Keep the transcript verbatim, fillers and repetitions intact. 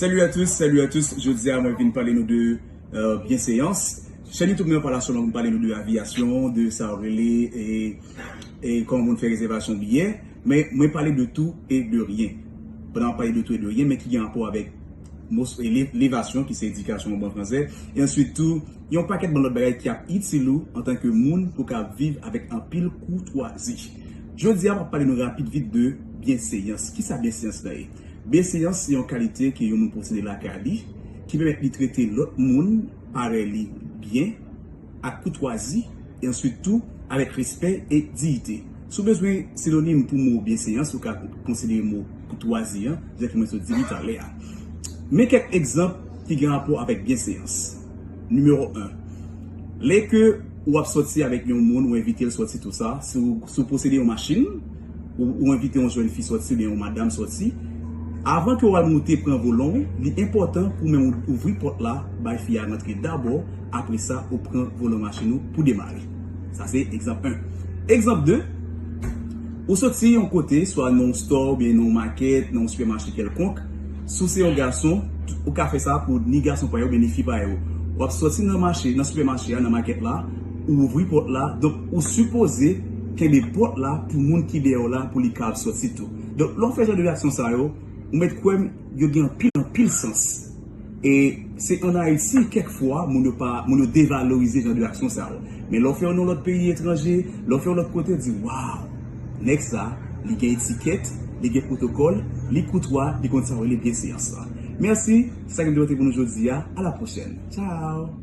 Salut à tous, salut à tous. Jodi a, mwen vin pale nou de euh, byenveyans. Chèn YouTube mwen pa la sèlman pou m pale nou de aviyasyon, de sa yo rele e, e kòman moun fè rezèvasyon biyè. Men mwen pale de tout et de rien. Pandan m pale de tout et de rien, men ki gen rapò avèk mos- e le- levasyon, ki se edikasyon an bon fransè. E answit tou, yon pakèt bann lòt bagay ki ap itil ou antanke moun pou ka viv avèk anpil koutwazi. Jodi a, m ap pale nou rapid vit de byenveyans. Kisa byenveyans la ye? Byenveyans se yon kalite ke yon moun posede lakay li, ki pèmèt li trete lòt moun parèy li byen, ak koutwazi, e answit tou avèk respè e diyite. Si w bezwen sinonim pou mo byenveyans, ou ka konsidere mo koutwazi an, jan ke mwen sot di li talè a. Men kèk egzanp ki gen rapò avèk byenveyans. Nimewo en. Lè ke w ap sòti avèk yon moun, ou envite l sòti tou sa, si w, si w posede yon machin, ou, ou envite yon jèn fi sòti oubyen yon madanm sòti, avan ke w al moute pran volan w, li enpòtan pou w menm ou ouvri pòt la, bay fi a rantre dabò, apre sa ou pran volan machin ou pou demare. Sa se egzanp en. Egzanp de, ou soti yon kote, swa nan yon store oubyen nan yon makèt, nan yon sipèmache kèlkonk, si w se yon gason, ou ka fè sa pou ni gason parèy ou oubyen ni fi parèy ou. W ap soti nan mache, nan sipèmache a, nan makèt la, ou ouvri pòt la, donk ou sipoze kenbe pòt la pou moun ki dèyè w la pou li kapab soti tou. Donk lè w fè jan de aksyon sa yo, ou mèt kwè m, yo gen anpil, anpil sans. E se ann Ayiti, kèk fwa, moun yo pa, moun yo devalorize jan de aksyon sa yo. Men lè w fè yo nan lòt peyi etranje, lè w fè yo lòt kote, yo di, waw, nèg sa, li gen etikèt, li gen pwotokòl, li koutwa, li konn sa yo rele byenveyans la. Mèsi, sa ki m te pote pou nou jodi a. A la pwochèn. Tchao!